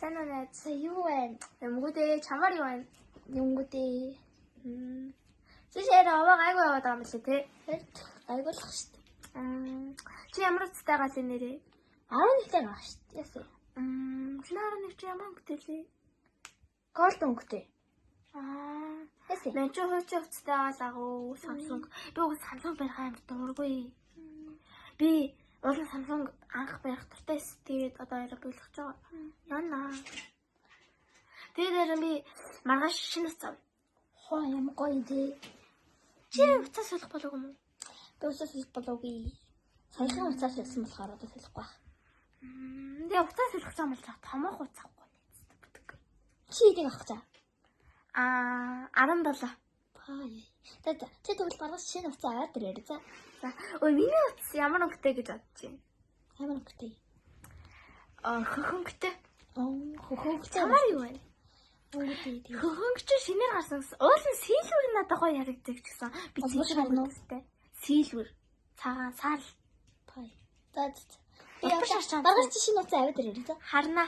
Сайн уу найз? За юу вэ? Юмгүй дээ, чамаар юу байна? Юмгүй дээ. Чи шээр овоо гайгүй яваад байгаа юм лээ те. Гайгуулах шүү дээ. Чи ямар утастай галын нэрээ? 11-тэй байгаа шүү дээ. Ясаа. Чи 11 чи ямар өнгөтэй лээ? Голд өнгөтэй. Аа. Ясаа. Мэн чи хуучин утастай байгаа Samsung. Би уг Samsung барих амар дургүй. Би уул нь Samsung анх барих дуртай эс. Тэгээд одоо яриа болох ч байгаа. Яна. Тэгээд харин би маргааш шинэ утас авна. Хоо ямар гоё дээ. Чи утас солих болов уу? Би утас солих болоогүй. Саяхан утас солисон болохоор одоо солихгүй байх. Тэгээ утас солих гэж юм бол томоох утас авахгүй нэцдэг бүдэг. Чи энийг авах цаа. Аа 17. Пай. За за. Чи тэгвэл маргааш шинэ утас аваад ирээрэй за. За ой миний утас ямар өнгөтэй гэж бодож байна? Ямар өнгөтэй? Аа хөхөнгөтэй. Оо хөхөнгөтэй. Чамаар юу вэ? Өнгөтэй тийм. Хөхөнгө чи шинээр гарсан гэсэн. Уул нь сийлвэр надад гоё харагддаг ч гэсэн. Би Улбар сийлвэр шар нь уу? өнгөтэй. Сийлвэр. Цагаан сар. Пай. За за. Би Улбар шар чам. Маргааш чи шинэ утас аваад ирээрэй за. Харна.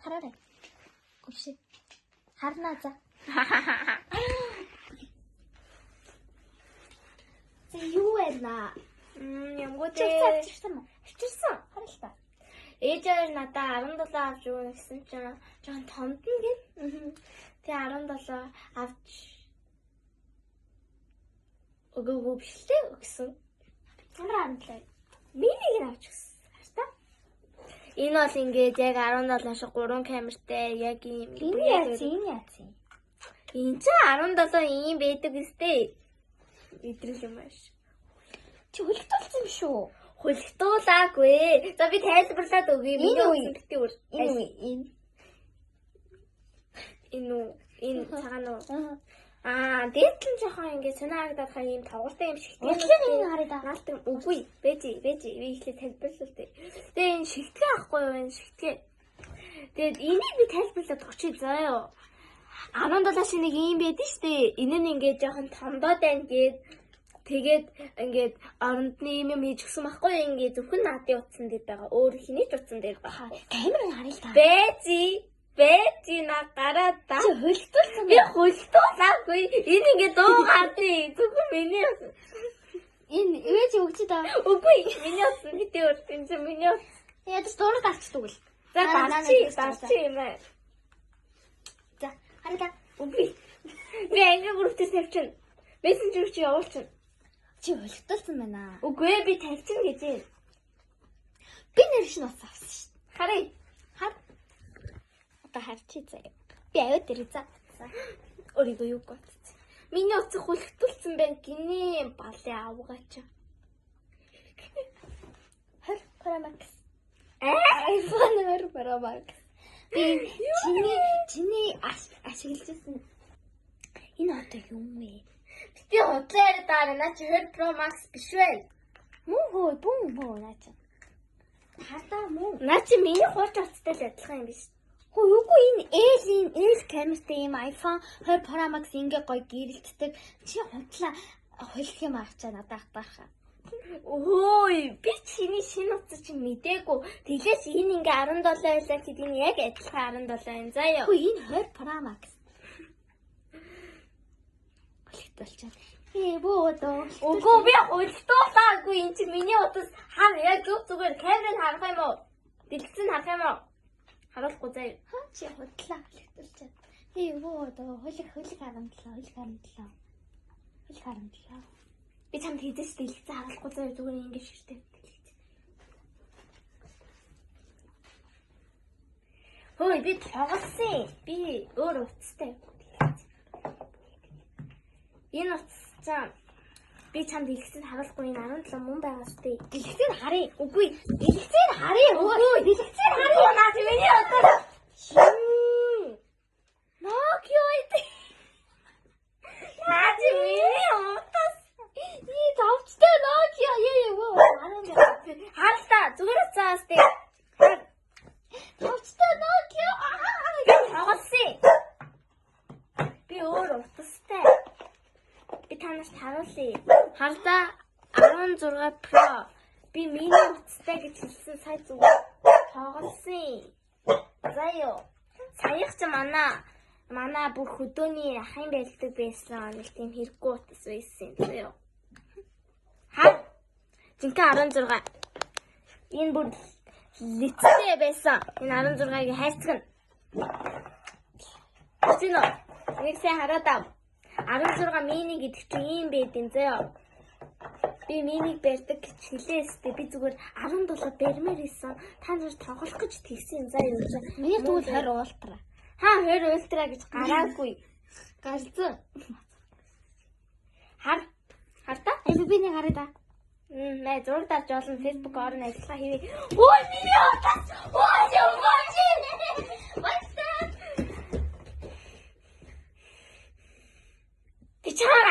Хараарай. Гүвшээ. Харнаа за. За юу вэ наа? Ямгүй Чи утас дээ. авчирсан уу? Авчирсан. Хараа л та. Ээж хоёр надаа 17 авч өгнө гэсэн чинь жоон томдно гин. Тэгээ 17 авч өгөөгүй биш л дээ өгсөн. Ямар 17? Миний нь авч өгсөн. Харта. Энэ бол ингээд яг 17 шиг 3 камертай яг ийм Энэ яац, энэ яац. Энэ чинь 17 ийм байдаг өстэй. Идрэл юм ааш. Чи хөлтөлсөн биш үү? Хөлтуулаагүй. За би тайлбарлаад өгье. Энэ Миний үү? утсан битгий үр. Энэ үү? Энэ. Энэ үү? Энэ цагаан уу? Аа, дээд нь жоохон ингээд сонио харагдаад хаа ийм тогортой юм шиг. Урдлын энэ харъя да. Наалтан үгүй. Бэжи, бэжи. Би эхлээд тайлбарлал тээ. Тэгээ энэ шигтгэе ахгүй юу? Энэ шигтгэе. Тэгээд энийг би тайлбарлаад өгчий заяа. 17 шиг нэг ийм байдэн штэ. Энэ нь ингээд жоохон томдоод байна гээд тэгээд ингээд оронд нь ийм юм хийж гисэн байхгүй юу? Ингээд зөвхөн наадын утсан дээр байгаа. Өөр хэний ч утсан дээр байхгүй. Камер нь харъя л да. Бэжи, бэжи на гараа да. Чи хөлтөлсөн Би хөлтүүлээгүй. Энэ ингээд дуу гардыг. Зөвхөн миний утас. Энэ ивэж өгч да. Үгүй. Миний утас битээ өөр. Энэ чинь миний утас. Ядаж дураг авчдаг л. За Наа, наа, дарчи, наа, дарчи юм аа. За харъя да. Үгүй. Би анги групптэй тавьчихна. Мессенжер чи явуулчихна. Чи хөлтөлсөн байна. Үгүй ээ, би тавьчихна гэж юм. Би нэр шинэ утас авсан шүү. Харъя. Хар. Одоо харчи заяа. Би аваад ирээ за. За. Өөрийгөө юу бодсон. Миний утас хөлтүүлсэн байна гинэ. Балын авгаач. 20 Pro Max. Аа? iPhone 20 Pro Max. Би чиний ашиглаж байсан. Энэ одоо юм вэ? Би худлаа яриад байгаа наа чи 20 Pro Max биш вэ? Мөн хөө, бүүн хөө наа чи. Хардаа мөн. Наа чи миний хууч утастай л адилхан юм биш. Хөө үгүй энэ L-ийн L камертай юм iPhone 20 Pro Max ингээ гоё гэрэлтдэг. Чи худлаа холих юм авчаа надад атаарха. Өөй, би чиний шинэ утас чинь мдээгүй. Тэглээс энэ ингээ 17 байлаа гэхэд энэ яг адилхан 17 юм заяа. Хөө энэ 20 Pro Max. Холигтолчаа. Ээ бөө одоо. Үгүй би хөлтүүлээгүй. Энэ чинь миний утас хар яг зүг зүгээр камерыг харах юм уу? Дэлгэцэн харах юм уу? Харуулахгүй заяа. Ха чи худлаа холигтолчаа. Ээ бөө одоо холих холих харамтлаа, холих харамтлаа. Холих харамтлаа. Би чамд хийдэж дэлгэцэн харуулахгүй заяа зүгээр ингээ ширтээ дэлгэц. Хөөе би тоглосон. Би өөр утастай. Энэ утас чам би чамд дэлгэцэн харуулахгүй энэ 17 мөн байгаа сте. Дэлгэцийг харъя. Үгүй. Дэлгэцийг харъя. Үгүй. Дэлгэцийг харъя. Наа чи миний утас. Nokia идэв. Наа чи миний утас. Ий зовчтой Nokia ээ бөө. 17. Харалтаа зүгээр утсаас тий. Хар. Зовчтой Nokia. Би тоглосон. Би өөр утастай. Би танарт харуулъя. Харлаа 16 Pro. Би миний утастай гэж хэлсэн сая зүгээр тоглосон. Заяо. Саях чи манай бүр хөдөөний ахын байлдаг байсан. Нэг тийм хэрэггүй утас байсан юм заяа. Хаа. Жинхэнэ 16. Энэ бүр лицтэй байсан. Энэ 16-гийн хайрцаг нь. Чинь үү? Нэг сайн хараад ав. 16 мини гэдэг чинь ийм байд юм заяа. Би минийг барьдаг гэж хэлээстэй. Би зүгээр 17 барьмаар исэн. Та нар тоглох гэж тэгсэн юм заа юу чи. Миний тэгвэл 20 уултраа. Хаа 20 ультра гэж гараагүй. Гарцсан. Хар. Хар та? Ай би нэг хараа да. Мэ зураг дарж олон Facebook орно ажиллагаа хийвэ. Ой миний утас. Ой ёо. What's that? Би чамаар